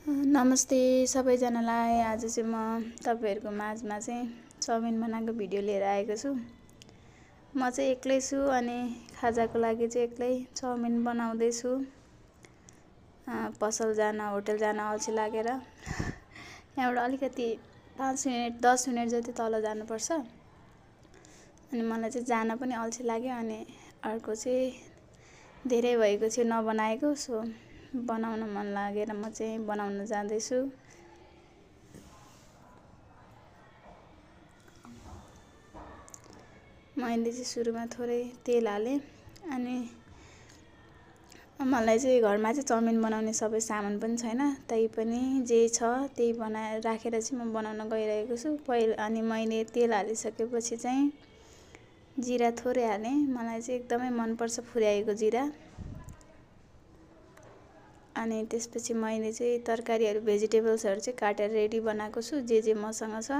नमस्ते सबैजनालाई। आज चाहिँ म तपाईहरुको माझमा चाहिँ चाउमिन बनाएको भिडियो लिएर आएको छु। म चाहिँ एक्लै छु अनि खाजाको लागि चाहिँ एक्लै चाउमिन बनाउँदै छु। पसल जान होटल जान अल्छी लागेर यहाँबाट अलिकति 5 मिनेट 10 मिनेट जति तल जानुपर्छ। अनि मलाई चाहिँ जान पनि अल्छी लाग्यो अनि अर्को चाहिँ धेरै भएको थियो नबनाएको, सो बनाउन मन लागेर म चाहिँ बनाउन जाँदै छु। मैले चाहिँ सुरुमा थोरै तेल हाले अनि मलाई चाहिँ घरमा चाहिँ चाउमिन बनाउने सबै सामान पनि छैन, तै पनि जे छ त्यही बनाएर राखेर चाहिँ म बनाउन गइरहेको छु। अनि मैले तेल हालिसकेपछि चाहिँ जिरा थोरै हाले। मलाई चाहिँ एकदमै मन पर्छ फुर्याएको जिरा। अनि त्यसपछि मैले चाहिँ तरकारीहरु भेजिटेबल्सहरु चाहिँ काटेर रेडी बनाएको छु। जे मसँग छ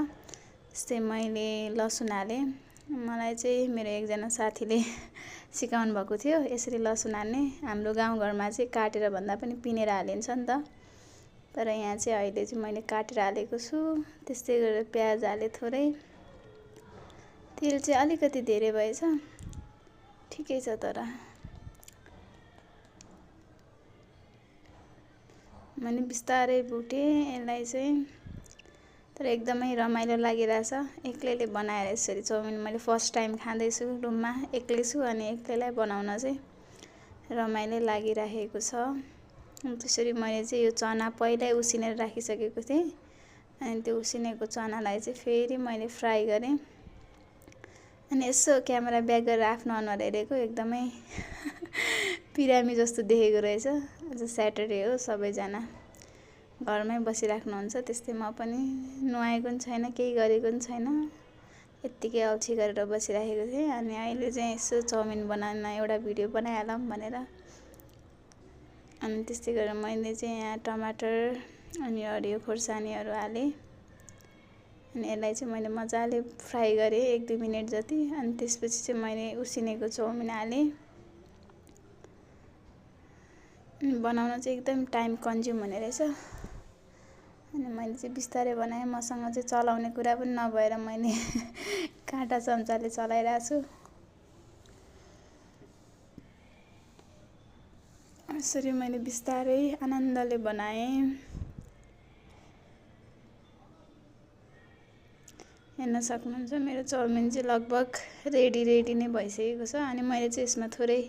त्यस्तै मैले लसुन हाले। मलाई चाहिँ मेरो एकजना साथीले सिकाउनु भएको थियो यसरी लसुन हाल्ने। हाम्रो गाउँघरमा चाहिँ काटेर भन्दा पनि पिनेर हालिन्छ नि त, तर यहाँ चाहिँ अहिले चाहिँ मैले काटेर हालेको छु। त्यस्तै गरेर प्याज हाले थोरै। तेल चाहिँ अलिकति धेरै भएछ, ठिकै छ। तर मैले बिस्तारै भुटे यसलाई चाहिँ। तर एकदमै रमाइलो लागिरहेछ एक्लैले बनाएर यसरी चाउमिन। मैले फर्स्ट टाइम खाँदै छु, रुममा एक्लै छु अनि एक्लैलाई बनाउन चाहिँ रमाइलो लागिरहेको छ। त्यसरी मैले चाहिँ यो चना पहिल्यै उसिनेर राखिसकेको थिएँ अनि त्यो उसिनेको चनालाई चाहिँ फेरि मैले फ्राई गरेँ। अनि यसो क्यामेरा ब्याक गरेर आफ्नो अनुहार हेरेको एकदमै बिरामी जस्तो देखेको रहेछ। आज स्याटरडे हो, सबैजना घरमै बसिराख्नुहुन्छ, त्यस्तै म पनि नुहाएको पनि छैन, केही गरेको पनि छैन, यत्तिकै अल्छी गरेर बसिराखेको थिएँ। अनि अहिले चाहिँ यसो चाउमिन बनाउन एउटा भिडियो बनाइहालौँ भनेर। अनि त्यस्तै गरेर मैले चाहिँ यहाँ टमाटर अनि हरियो खोर्सानीहरु हाले। अनि यसलाई चाहिँ मैले मजाले फ्राई गरेँ 1-2 मिनेट जति। अनि त्यसपछि चाहिँ मैले उसिनेको चाउमिन हाले। बनाउन चाहिँ एकदम टाइम कन्ज्युम हुने रहेछ। अनि मैले चाहिँ बिस्तारै बनाएँ। मसँग चाहिँ चलाउने कुरा पनि नभएर मैले काँटा चम्चाले चलाइरहेको छु। यसरी मैले बिस्तारै आनन्दले बनाएँ। हेर्न सक्नुहुन्छ मेरो चाउमिन चाहिँ लगभग रेडी नै भइसकेको छ। अनि मैले चाहिँ यसमा थोरै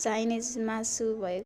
चाइनिज मासु भएको